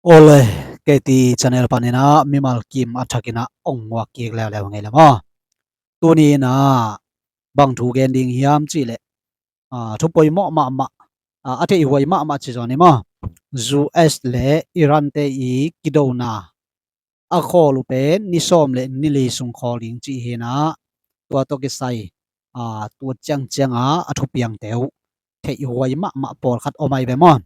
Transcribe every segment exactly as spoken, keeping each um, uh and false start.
Awle, K T channel panin ah mimal kim a thakin ah ong muak kik leuleu ngei le maw. Tuni in ah bang thu gen ding hiam cih leh, a, thu poimawh mahmah, a, a theihhuai mahmah ci zaw ni maw. U S le Iran te i kidona a khawl uh pen ni sawm le ni li sung khawl ding cih hi in ah, tua tawh kisai, a, tua ciangciang a a thupiangte uh theihhuai mahmah pawlkhat om ai ve maw.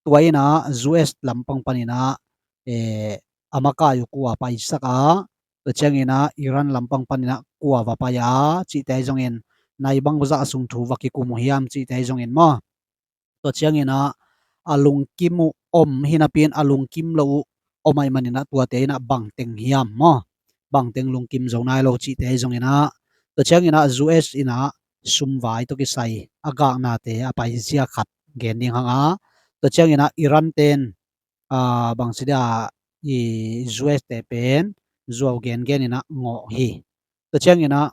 Tua in ah U S lampang panin ah, eh, a makai uh kua paisak a, tua ciangin ah Iran lampang panin ah kua va pai a cihte ahi zongin, nai bangzah sung thu va kikum uh hiam cihte ahi zongin maw. Tua ciangin ah a lungkim uh om hi napi in a lungkim lo uh om ahih manin ah tuate in ah bangteng hiam maw, bangteng lungkim zo nai lo cihte ahi zongin ah, tua ciangin ah U S in ah sumvai tawh kisai a gaknate a paizia khat gen ding hang a, tua ciangin ah Iran ten, a, bangci dia, i, U S te pen zuau gengen in ah ngawh hi. Tua ciangin ah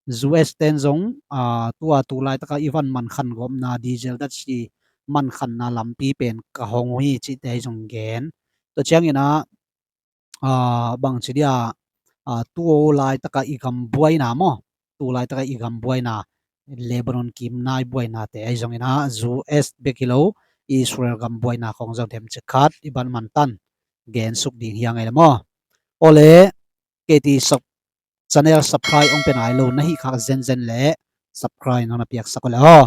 U S ten zong, a, tua tu laitaka i van mankhan gawpna, diesel datsi mankhanna lampi pen ka hong uh hi cihte ahi zong gen. Tua ciangin ah, a, bangci dia, a, tu laitaka i gam buaina maw, tu laitaka i gam buaina, Lebanon kim nai buainate ahi zongin ah U S bek hi lo, Israel gam buaina khong zong themcik khat i ban mantan gen suk ding hi a ngei le maw. Awle, K T sub-, channel subscribe ong pe nai lo na hih khak zenzen le subscribe nong na piaksak uh le aw.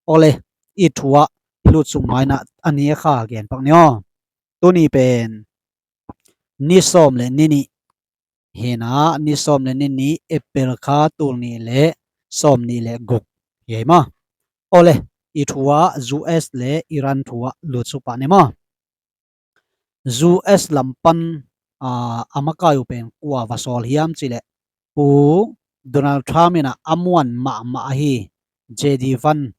Awle, i thu ah i lut suk mai in ah a ni a kha gen pak ni aw. Tuni pen ni sawm le ni nih hi in ah, ni sawm le ni nih, April kha tul nih le sawm nih le guk hi ei maw. Awle, i thu ah U S le Iran thu ah lut suk pak ni maw. U S lam pan, a, a makai uh pen kua va sawl hiam cih leh, Pu Donald Trump in ah a muan mahmah ahi J D Vance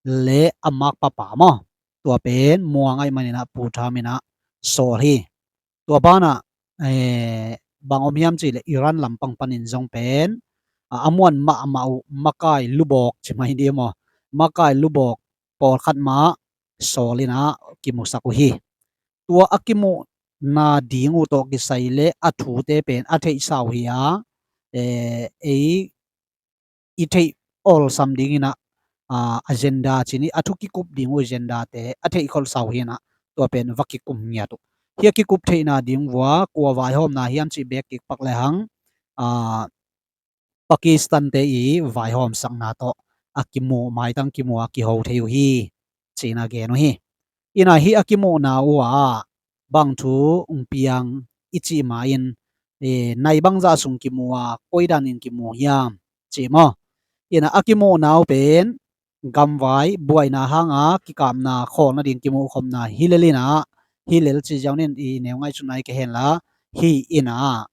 le a makpapa maw, tua pen muang ahih manin ah Pu Trump in ah sawl hi. Tua banah, eh, bang om hiam cih leh Iran lampang panin zong pen, a, a muan mahmah uh makai lubawk ci mai dih maw, makai lubawk pawlkhat mah sawl in ah kimusak uh hi. Tua a kimuhna ding uh tawh kisai le a thute pen a theihsa uh hi a, eh, ei i theih awlsam ding in ah, a, agenda ci ni, a thu kikup ding uh agendate a theih kholsa uh hi in ah, tua pen va kikum ngiat uh. Hi a kikup theihna ding uh a kua vaihawmna hiam cih bek kik pak le hang, a, Pakistan te i vaihawmsakna tawh a kimuh, maitang kimuh a kiho thei uh hi, ci in ah gen uh hi. In ah hih a kimuhna uh ah bang thu ong piang i cih ma-in, eh, nai bangzah sung kimuh a, koi danin kimuh hiam cih maw. In ah a kimuhna uh pen gamvai buaina hang a kikapna khawl nading kimuhkhopna hi lel in ah, hi lel ci ziau nin i neu ngaihsutna hi kei hen la, hi in ah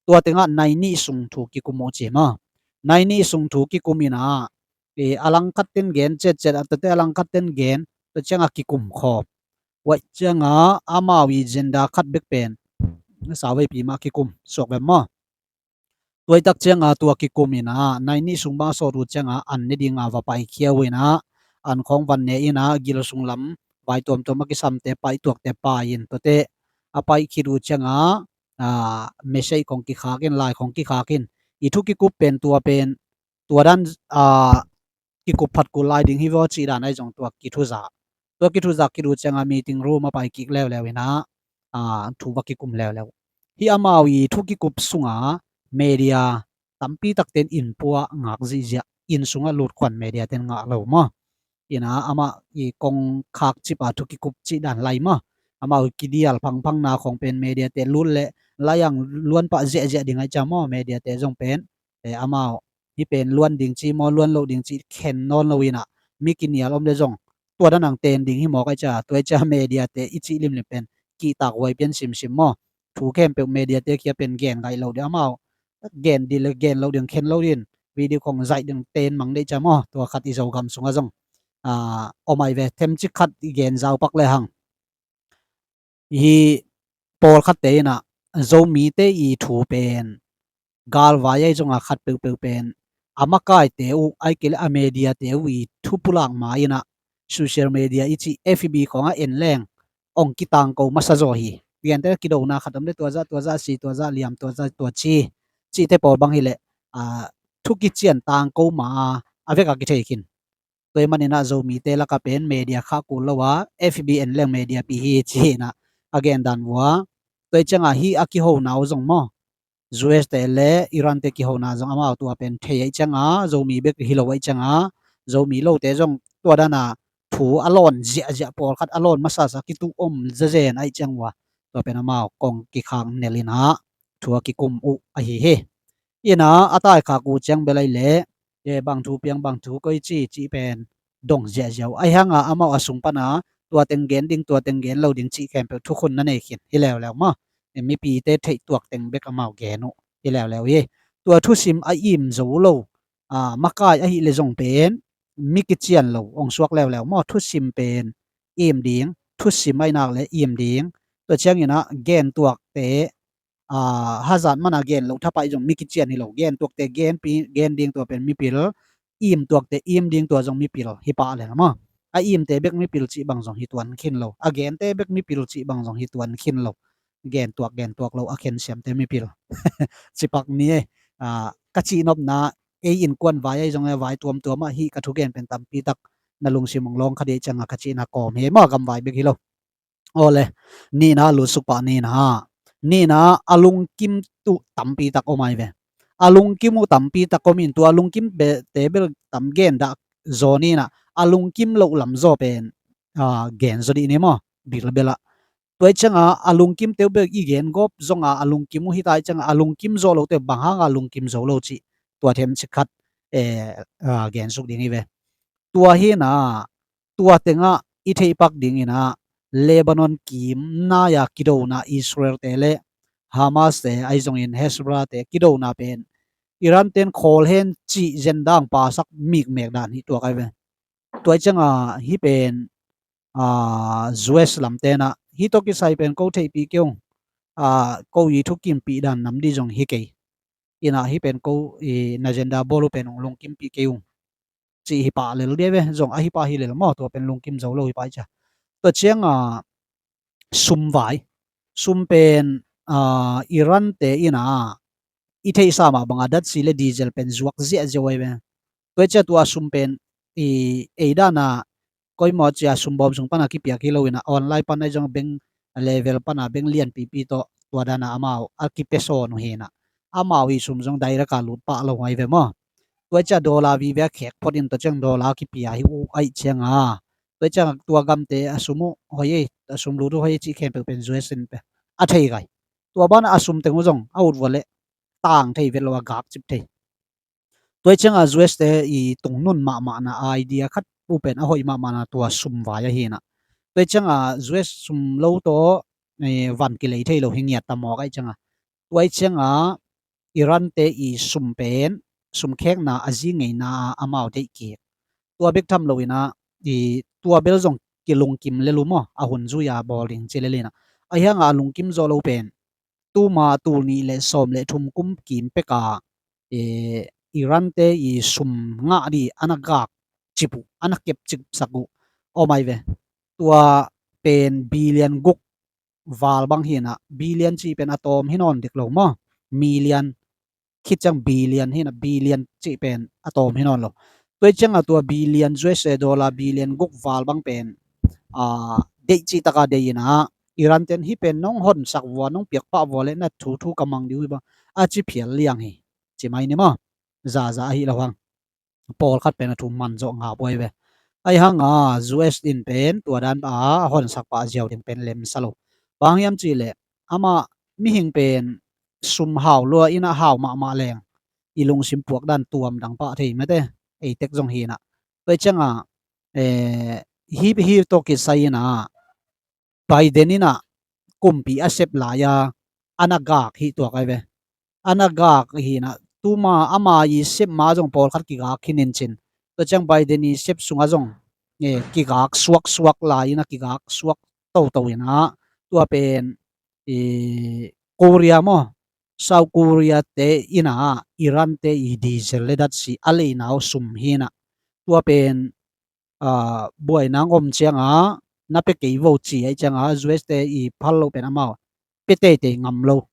tua tengah nai nih sung thu kikum uh ci maw. Nai nih sung thu kikum in ah, eh, a langkhat ten gen ciatciat a, tua te a langkhat ten gen, tua ciang a kikum khawm. Tua ciang a amau i agenda khat bek pen sa veipi mah kikum suak bek maw. Tua i tak ciang a tua kikum in ah nai nih sung bang a sawt uh ciang a an ne ding a va paikhia uh in ah, an khawng van ne in ah gil sung lam vai tuamtuam a kisamte paih tuakte pai in, tua te a paih khit uh ciang a, a, message khong kikhak in, lai khong kikhak in, i thu kikup pen tua pen, tua dan, a, kikup phat kul lai ding hi vaw cih dan ahi zong tua kithuzak. Tua kithuzak khit uh ciang a meeting room a pai kik leuleu in ah, a, thu va kikum leuleu. Hih amau i thu kikup sung a media tampi takte in inn pua ngak zihziah, inn sung a lutkhuan media ten ngah lo maw. In ah amah i kong khak cip a thu kikup cih dan lai maw. Amau i kidial phangphangna khong pen media te lut leh lai ang luan pah ziahziah ding ahi ciang maw, media te zong pen, eh, amau hih pen luan ding ci maw, luan loh ding ci khen nawn lo in ah, mi kinial om le zong tua dan ang ten ding hi mawk ahi ciang, tua ahi ciang media te i cih limlim pen kihtak huai pian simsim maw. Thu khempeuh media te kia pen gen ngaih lo ding, amau gen dih le gen lo ding, khen lo ding, video khong zaih ding ten mang deih ciang maw, tua khat i Zogam sungah zong, a, om ai ve, themcik khat i gen zau pak le hang. Hih pawlkhatte in ah Zomite i thu pen galvai ahi zong a khat peuhpeuh pen a makaite uh, ahih kei leh a mediate uh i thu pulak ma in ah social media i cih F B khong ah en leng ong kitangko masa zaw hi. Piante kidona khat om le, tua zah, tua zah si, tua zah liam, tua zah, tua ci, cihte pawl bang hileh, a, thu kician tangko ma a, a vek a kithei khin. Tua ahih manin ah Zomite lak ah pen media khah kul lo a, F B N leng media pi hi ci-in ah a gen dan uh a. Tua ahih ciangin ah hih a kihona uh zong maw, U S te le Iran te kihona zong amau tua pen thei ahih ciangin ah, Zomi bek hi lo ahih ciangin ah, Zomi lote zong tua dan a thu a lawn ziahziah, pawlkhat a lawn masasa kituh om zazen ahih ciang uh a, tua pen amau kong kikhak nel in ah thu a kikum uh ahi hi. In ah a taikhak uh ciang bel ahih leh, e, bang thu piang, bang thu koici cih pen dong ziahziah uh. Ahih hang a amau a sung pan a tua teng gen ding, tua teng gen lo ding cih khempeuh thukhun na nei khin hi leuleu maw. E, mipite theih tuak teng bek amau gen uh hi leuleu hi. Tua thusim a im zo lo, a, makai ahih leh zong pen mi kician lo hong suak leuleu maw. Thusim pen im ding, thusim ahih nak leh im ding. Tua ciangin ah gen tuakte, a, hazat man a gen loh thapai zong mi kician hi lo. Gen tuakte gen pi, gen ding, tua pen mipil. Im tuakte im ding, tua zong mipil hi pah lel maw. A imte bek mipil cih bang zong hi tuan khin lo. A gente bek mipil cih bang zong hi tuan khin lo. Gen tuak, gen tuak lo a khen siamte mipil. Cipak ni e. A, ka cihnopna, ei innkuan vai ahi zong e, vai tuamtuam ah hih ka thugen pen tampi tak na lungsim hong lawng kha ding ahih ciangin ka cihna kawm hi maw, gamvai bek hi lo. Awle, nihna a lutsuk pah nihna. Nihna a lungkim uh tampi tak om ahi ve. A lungkim uh tampi tak om in, tua a lungkimte bel tam gen dah zaw ni in ah, a lungkim loh lam zaw pen, a, gen zaw dih ni maw, bilbel ah. Tua ahih ciangin ah a lungkimte uh bel i gen gawp zong a, a lungkim uh hi ta ahih ciangin ah a lungkim zawh lote bang hang a lungkim zo lo cih tua themcik khat, e, a, gen suk ding hi ve. Tua hi in ah, tua teng ah i theih pak ding in ah, Lebanon kim nai a kidona Israel te le Hamas te ahi zongin Hezbollah te kidona pen Iran ten khawl hen cih zen dang pasak mikmek dan hi tuak ahi ve. Tua ahih ciangin ah hih pen, a, U S lam ten ah hih tawh kisai pen ko theihpih kei ung, a, ko i thukimpih dan nam dih zong hi kei. In ah hih pen ko i na agenda bawl uh pen hong lungkimpih kei ung cih hi pah lel dih ve, zong ahi pah hi lel maw, tua pen lungkim zo lo hi pah hi cia. Tua ciangin ah sum vai, sum pen, a, Iran te in ah i theihsa mah bang a datsi le diesel pen zuak ziahziah uh ahi ve. Tua ahih ciangin tua sum pen i ei dan a, koimaw cia sum bawm sung pan a kipiak hi lo in ah, online pan ahi zong bank level pan a bank lianpipi tawh tua dan a amau a kipia sawn uh hi in ah, amau i sum zong direct a lut pah lo uh ahi ve maw. Tua ahih ciangin dollar vive a khek phot in, tua ciang dollar kipia hi uh ahih ciangin ah, tua ahih ciangin tua gamte a sum uh hoih ei, a sum lut uh hoih ei cih khempeuh pen U S in pen a thei gai. Tua ban a sum teng uh zong a ut vua leh tang thei vet lo, a gak cip thei. Tua ahih ciangin U S te i tungnun mahmahna idea khat uh pen a hoih mahmahna tua sum vai ahi in ah. Tua ahih ciangin U S sum lo tawh, e, van kilei thei lo hi ngiat ta mawk ahih ciangin. Tua ahih ciangin Iran te i sum pen, sum khekna a zi ngeina a amau deih kik. Tua bek tham lo in ah, i tua bel zong kilungkim lel uh maw, a hun zui a bawl ding ci lel in ah. Ahih hang a lungkim zawh lo pen, tuma tul nih le sawm le thum kum kim pek a, e, Iran te i sum ngah dih a na gak cip uh, a na kep cip sak uh om ahi ve. Tua pen billion guk val bang hi in ah, billion cih pen a tawm hi nawn dek lo maw, million khit ciang billion hi in ah, billion cih pen a tawm hi nawn lo. Tua ahih ciangin tua billion, U S dollar billion guk val bang pen, a, deih cih tak a deih in ah, Iran ten hih pen nong honsak vua, nong piak pah vua leh na thu thu ka mang ding uh hi bang a ci phial liang hi, ci mai ni maw. Zaza ahi lo hang, pawlkhat pen a thu man zawh ngap uh ahi ve. Ahih hang a U S in pen tua dan a honsak pah ziau ding pen lemsa lo. Bang hiam cih leh amah mihing pen sum hau lua in ah, hau mahmah leng i lungsim puak dan tuam dang pah thei mate, ei tek zong hi in ah. Tua ahih ciangin, e, hih, hih tawh kisai in ah, Biden in ah kumpi a sep lai a, a na gak hi tuak ahi ve. A na gak hi in ah, tuma ama i sep ma zong pawlkhat kigak khin in cin. Tua ciang Biden i sep sungah zong, e, kigak suaksuak lai in ah, kigak suak toto in ah, tua pen, e, Korea maw, South Korea te in ah Iran te i diesel le datsi a leina uh sum hi in ah, tua pen, a, buaina hong om ciangin na pia kei vo ci ahih ciangin U S te i phal loh pen amau pia teitei ngam lo.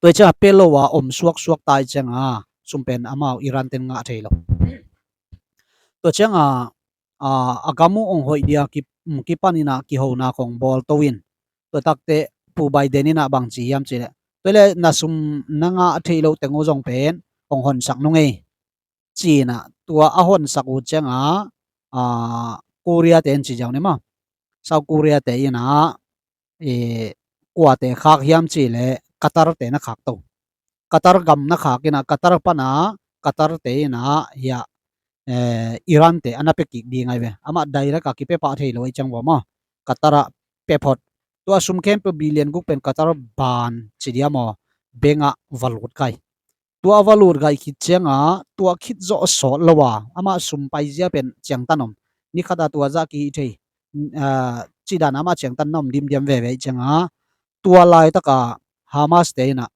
Tua ciangah pia lo a om suaksuak ta i ciangah sum pen amau Iran ten ngah thei lo. Tua ciangah a gam uh ong hoih dia kipan inah kihona khong bawl to in, tua takte Pu Biden inah bang ci hiam cileh, tua le na sum na ngah theih loh teng uh zong pen ong honsak nung ei, ci inah tua a honsak uh ciangah Korea te in ci ziau ni maw, South Korea te inah kuate khak hiam cileh Qatar te na khak to. Qatar gam na khak inah Qatar pana Qatar te inah hiah Iran te a na pia kik ding ai ve. Amah direct a kipia pah thei lo i ciang vua maw, Qatar ah pia phot. Tua sum khempeuh billion guk pen Qatar ban ci dia maw, bank ah va lut kai. Tua a va lut gai khit ciangah tua khit zawh sawt lo a amah sum paizia pen ciangtan om, ni khat a tua zah kihih thei, ci dan amah ciangtan na om dimdiam veve i ciangah tua laitakah Hamas te inah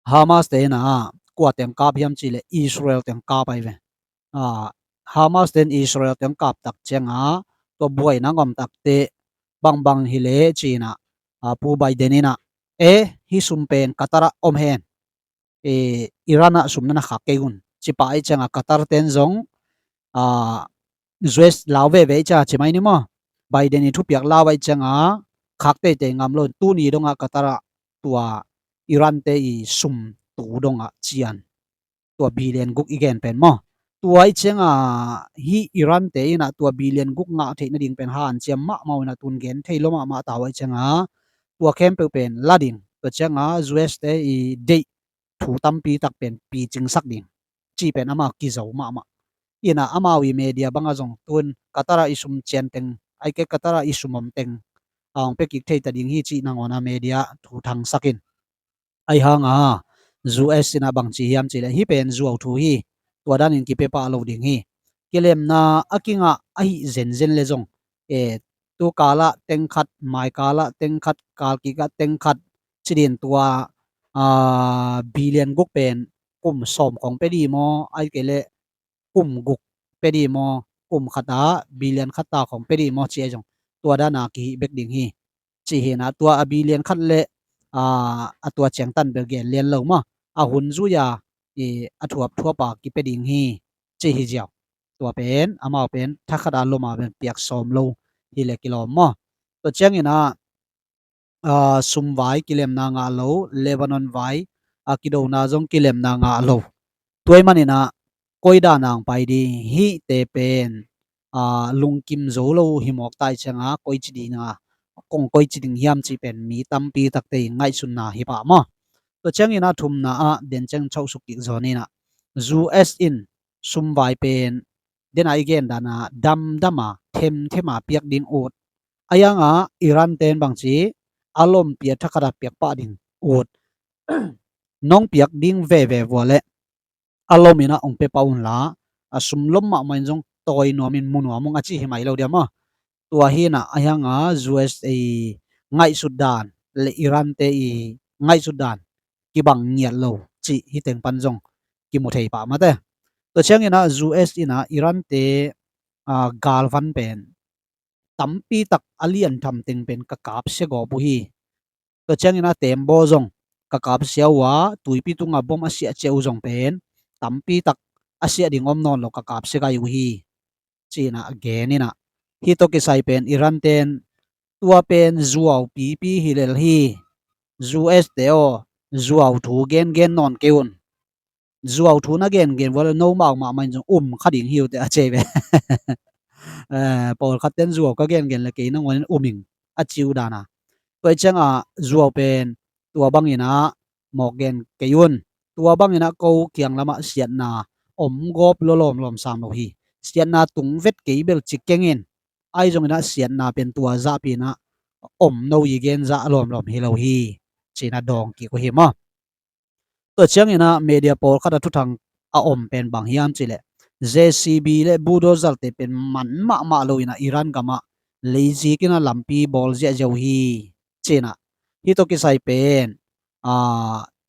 Hamas te inah kua teng kap hiam cileh Israel teng kap ai ve. Hamas ten Israel teng kap tak ciangah tua buaina ngom takte bangbang hileh ci inah Pu Biden inah, e, hih sum pen Qatar ah om hen, Iran ah sum na na khak kei un, ci pah i ciangah Qatar ten zong U S lau veve i ciangah ci mai ni maw, Biden i thupiak lau ai ciangah khak teitei ngam lo. Tuni dongah Qatar ah tua Iran te i sum tu dongah cian, tua billion guk i gen pen maw, tua i ciangah hih Iran te inah tua billion guk ngah theih nading pen hanciam mahmah uh inah tun gen thei lo mahmah ta uh ai ciangah tua khempeuh pen la ding. Tua ciangah U S te i deih thu tampi tak pen picingsak ding, ci pen amau kizo mahmah. Inah amau i media bangah zong tun Qatar ah i sum cian teng, ai ke Qatar ah i sum om teng a hong pia kik thei ta ding hi cih nangawn a media thu thangsak in. Ai hangah U S inah bang ci hiam cileh hih pen zuau thu hi, tua danin kipia pah lo ding hi. Kilemna a kingah ahi zenzen le zong, e, tu kalah tengkhat, mai kalah tengkhat, kal kikah tengkhat ci din tua billion guk pen kum sawm khong pia di maw, ai kei leh kum guk pia di maw, kum khat ah billion khat ta khong pia di maw ci ai zong tua dana kihih bek ding hi, ci hi inah tua a billion khat le a tua ciangtan bel gen lian lo maw, a hun zui a, a thuapthuap a kipia ding hi, ci hi ziau. Tua pen amau pen thakhat a lom a pen piak sawm lo hileh kilawm maw. Tua ciang inah sum vai kilemna ngah lo, Lebanon vai a kidona zong kilemna ngah lo. Tua ahih man inah koi dan a hong pai ding hihte pen lungkim zo lo hi mawk ta i ciangah koi ci ding a, kong koi ci ding hiam cih pen mi tampi takte i ngaihsutna hi pah maw. Tua ciang inah thumna ah den ciang chohsuk kik zaw ni inah U S in sum vai pen dena i gen dana damdama themthema piak ding ut. A yangah Iran ten bangci a lompi a thakhat a piak pah ding ut. Nong piak ding veve vua leh a lom inah ong pia pah unla, a sum lom mahmah in zong tawi nuamin mu nuam ung a ci hi mai lo dia maw. Tua hi inah a yangah U S a ngaihsut dan le Iran te i ngaihsut dan kibang ngiat lo cih hih teng pan zong kimu thei pah mate. Tua ciang inah U S inah Iran te galvan pen tampi tak a lian tham teng pen ka kapsia gawp uh hi. Tua ciang inah tembaw zong ka kapsia uh a, tuipi tungah bom a siah ciah uh zong pen tampi tak a siah ding om nawn lo ka kapsia gai uh hi, ci inah gen inah. Hih tawh kisai pen Iran ten tua pen zuau pipi hi lel hi. U S te aw, zuau thu gengen nawn kei un. Zuau thu na gengen vua le no mau mahmah in zong um kha ding hi uh teh a ci ve. Pawlkhat ten zuau ka gengen le kei nangawn in um ing a ci uh dana. Tua i ciangah zuau pen tua bang inah mawk gen kei un. Tua bang inah ko kiang lamah siatna om gawp lo lawmlawm sam lo hi. Siatna tung vet kei bel ci keng in. Ahi zong inah siatna pen tua zahpi inah om no i gen zah lawmlawm hi lo hi, ci inah dawng kik uh hi maw. Tua ciang inah media pawlkhat a thuthang a om pen bang hiam cih leh J C B le bulldozer te pen man mahmah lo inah Iran gamah leizik inah lampi bawl ziahziah uh hi, ci inah. Hih tawh kisai pen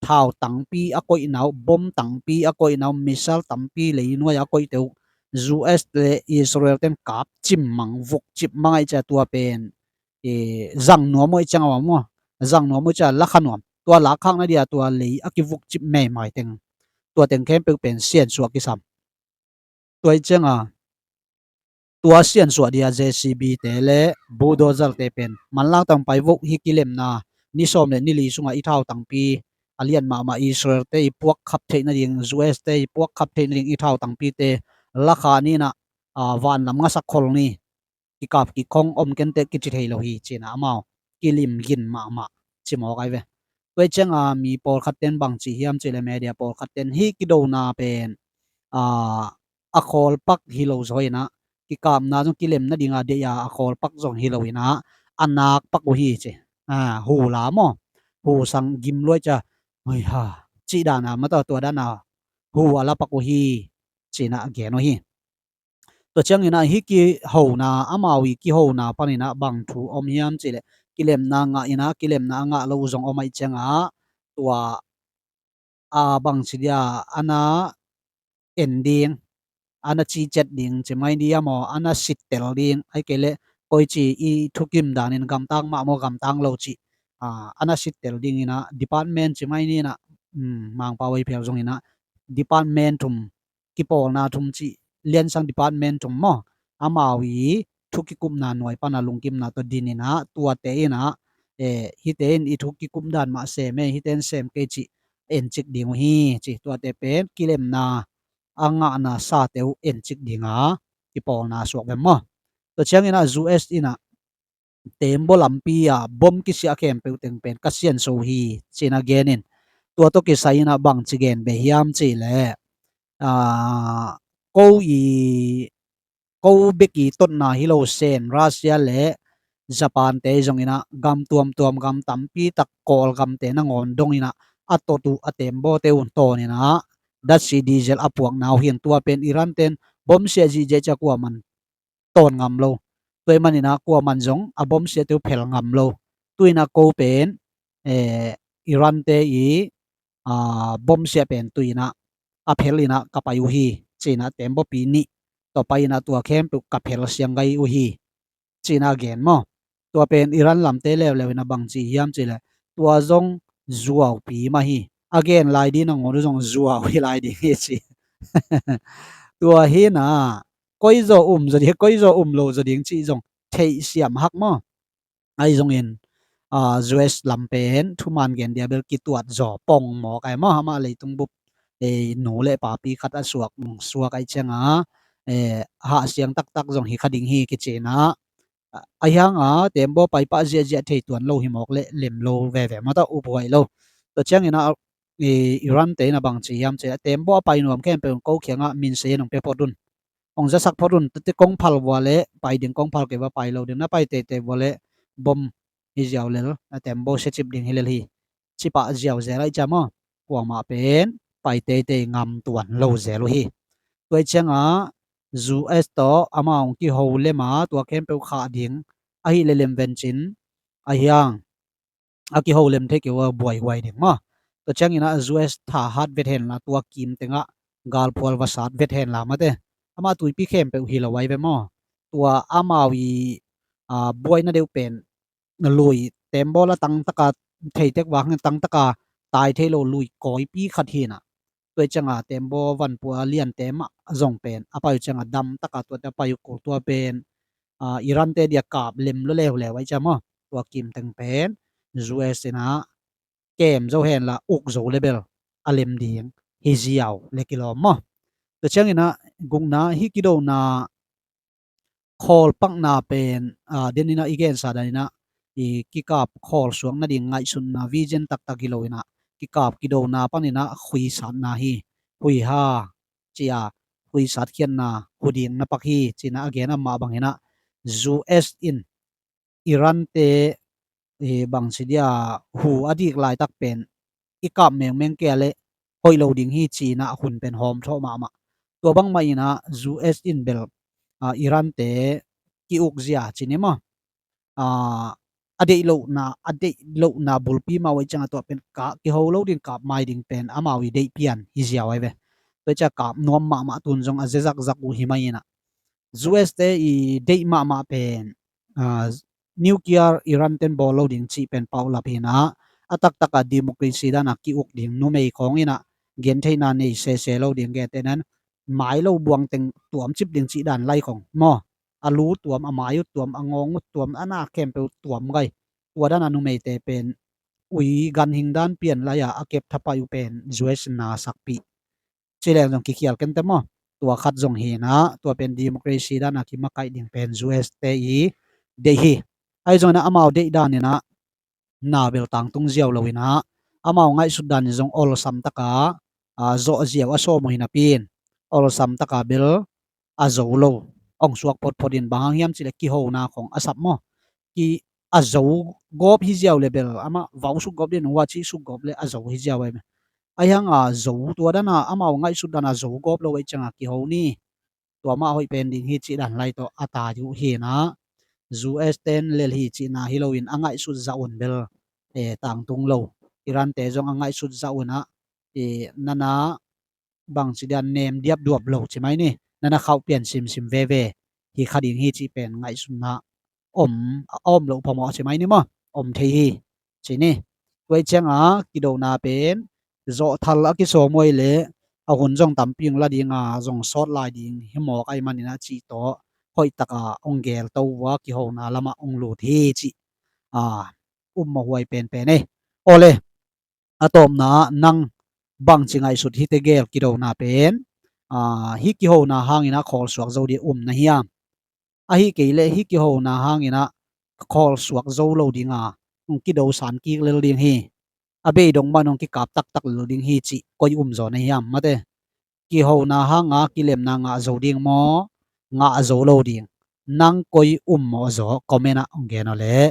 thau tangpi a koihna uh, bom tangpi a koihna uh, missile tampi leinuai a koihte uh U S le Israel ten kap cim mang, vuk cip mang aih cia tua pen zang nuam uh i ciang a maw, zang nuam uh i ciang a lakha nuam, tua lakkhakna dia tua lei a kivukcip meimai teng, tua teng khempeuh pen siansuah kisam. Tua i ciang a tua siansuah dia J C B te le bulldozer te pen manlang tang pai voh hi. Kilemna ni sawm le ni li sungah i thau tangpi a lian mahmah Israel te i puak khap theih nading, U S te i puak khap theih nading i thau tangpi te lakha ni in ah, vanlam ngasak khol ni, kikap kikhong om kenteh kici thei lo hi ci in ah amau kilim gin mahmah ci mawk ai ve. Tua i ciang a mi pawlkhat ten bang ci hiam cih le media pawlkhat ten hih kidona pen a khawlpak hi lo zaw in ah, kikapna zong kilem nading a deih a a khawlpak zong hi lo in ah a nakpak uh hi ci. Hu la maw, hu sang gim luai cia, hoi ha, cih dan a mata tua dan a hu a lapak uh hi ci in ah a gen uh hi. Tua ciang in ah hih kihona, amau i kihona pan in ah bang thu om hiam cih le kilemna ngah in ah kilemna a ngah lo uh zong om ai ciang a tua a bang ci dia a na en ding, a na cicet ding ci mai ni a maw, a na sittel ding, ai kei le koici i thukim danin gamtang mah maw gamtang lo cih a na sittel ding in ah department ci mai ni in ah, Mangpau ei phial zong in ah department thum, kipawlna thum cih liansang department thum maw, amau i thu kikupna nuai pan a lungkimna tawh din in ah tuate in ah hihte in i thu kikup dan mah sem e, hihte in sem kei cih encik ding uh hi ci. Tuate pen kilemna a ngahna sate uh encik ding a kipawlna suak ve maw. Tua ciang in ah U S in ah tembaw lampi a bom kisiah khempeuh teng pen ka siansuah uh hi ci in a gen in, tua tawh kisai in ah bang ci gen ve hiam cih le ko i ko bek i totna hi lo sen Russia le Japan te zong in ah gam tuamtuam, gam tampi tak, Kawlgam te nangawn dong in ah a tot uh a tembawte uh tawn in ah datsi diesel a puakna uh hi in, tua pen Iran ten bom siah zihziah cia kuaman tawn ngam lo. Tua i man in ah kuaman zong a bom siahte uh phel ngam lo. Tu in ah ko pen Iran te i bom siah pen tu in ah a phel in ah ka pai uh hi ci in ah tembawpi nih tawh pai in ah tua khempeuh ka phel siang gai uh hi ci in ah gen maw. Tua pen Iran lamte leuleu in ah bang ci hiam cih le tua zong zuaupi mah hi. A gen lai ding nangawn uh zong zuau hi lai ding hi ci. Tua hi in ah koi zaw um zaw ding, koi zaw um lo zaw ding cih zong theihsiam hak maw. Ahi zongin U S lam pen thuman gen dia bel kituat zaw pong mawk ai maw. Amah leitung bup nu le papi khat a suak, suak ai ciang a hahsiang taktak zong hi kha ding hi kici in ah, ahi hang a tembaw pai pah ziahziah thei tuan lo hi mawk le lem lo veve maw, tawh uphuai lo. Tua ciang in ah Iran te in ah bang ci hiam cih le tembaw a pai nuam khempeuh ko kiangah minsei in hong pia phot un. Hong zasak phot un, tete kong phal vua le pai ding, kong phal kei vua pai lo ding, na pai teitei vua le bom hi ziau lel, na tembaw siacip ding hi lel hi. Cipah ziau zel ai ciam aw, kuamah pen pai teitei ngam tuan lo zel uh hi. Tua i ciang a U S tawh amah hong kiho lem a tua khempeuh khah ding ahi le lem vencin ahi hang a kiho lem thei kei uh a buaihuai ding maw. Tua ciang in ah U S thahat vet hen la, tua kim tengah galphual va sat vet hen la mate. Amah tuipi khempeuh hi lo ai ve maw. Tua amau i buaina deuh pen lui, tembaw la tangtaka theitek vang tangtaka tai thei lo lui kawipi khat hi in ah. Tua i ciang a tembaw vanpua liante mah zong pen a pai uh ciang a damtaka tuate a pai uh kul, tua pen Iran te dia kap lem lo leuleu ai ciam aw. Tua kim teng pen U S in ah kem zo hen la uk zo le bel a lem ding hi ziau le kilawm maw. Tua ciang in ah gukna hih kidona khawlpakna pen den in ah i gensa dan in ah i kikap khawl suak nading ngaihsutna vision taktak hi lo in ah kikap kidona pan in ah khuisatna hi. Hui ha cia khuisat khiatna hu ding na pak hi ci in ah a gen a mah bang in ah U S in Iran te bang ci dia hu a dik laitak pen i kap mengmeng kei a le hoih lo ding hi ci in ah hun pen hawm thawh mahmah. Tua bangmah in ah U S in bel Iran te ki-uk zia ci ni maw, a deih lohna, a deih lohna bulpi mah uh ai ciang a tua pen ka kiho lo ding, kap mai ding pen amau i deih pian hi ziau ai ve. Tua i ciang kap nuam mahmah tun zong a zezakzak uh hi mai in ah U S te i deih mahmah pen nuclear Iran ten bawl lo ding cih pen paulap hi-in ah, a taktak a democracy dan a ki-uk ding numei khawng in ah gentheihna nei sese lo ding, gentehna in mai lo buang teng tuamcip ding cih dan lai khawng maw, a lu tuam, a mai uh tuam, a ngawng uh tuam, a na khempeuh tuam gai. Tua dan a numeite pen ui ganhing dan pian lai a, a kep thapai uh pen U S na sakpih. Ci leng zong kikhial kei te maw. Tua khat zong hi-in ah, tua pen democracy dan a kimakaih ding pen U S te i deih hi. Ahi zongin ah amau deih dan in ah na bel tangtung ziau lo in ah, amau ngaihsut dan in zong olsam tak a, a, zawh ziau a sawm uh hi napi in, olsam tak a bel a zo lo, ong suak photphot in. Bang hang hiam cih leh kihona khawng a sap maw. Ki a zo gawp hi ziau le bel, amah vau suk gawp ding, hua cih suk gawp le a zo hi ziau ahi. Ahi hang a zo, tua dan a amau ngaihsut dan a zo gawp lo ahih ciang a kiho ni, tua mah hoih pen ding hi cih dan lai tawh a tai uh hi-in ah, U S ten lel hi cihna hi lo in, a ngaihsut zah un bel, eh, tangtung lo. Iran te zong a ngaihsut zah un ah, eh, nana bangci dan nem diapduap lo ci mai ni, nana khauh pian simsim veve hi kha ding hi cih pen ngaihsutna om, a om loh phamawh ci mai ni maw, om thei hi ci ni. Tua ahih ciang a kidona pen zawhthal a kisawm uh ahih leh a hun zong tampi ong la ding a, zong sawt lai ding hi mawk ahih manin ah cih tawh hoih tak a ong gel to uh a, kihona lam ah ong lut hi cih, a, um mawh huai penpen ei. Awle, a tawpna ah nang bangci ngaihsut, hihte gel kidona pen, a, hih kihona hangin ah khawlsuak zo ding um na hiam? Ahi kei leh hih kihona hangin ah khawlsuak zo lo ding a, ong kido san kik lel ding hi. A beidong man ong kikap taktak lel ding hi cih koi um zaw na hiam, mate? Kihona hang a kilemna ngah zo ding maw, ngah zo lo ding? Nang koi um mawh zaw, comment ah ong gen aw leh.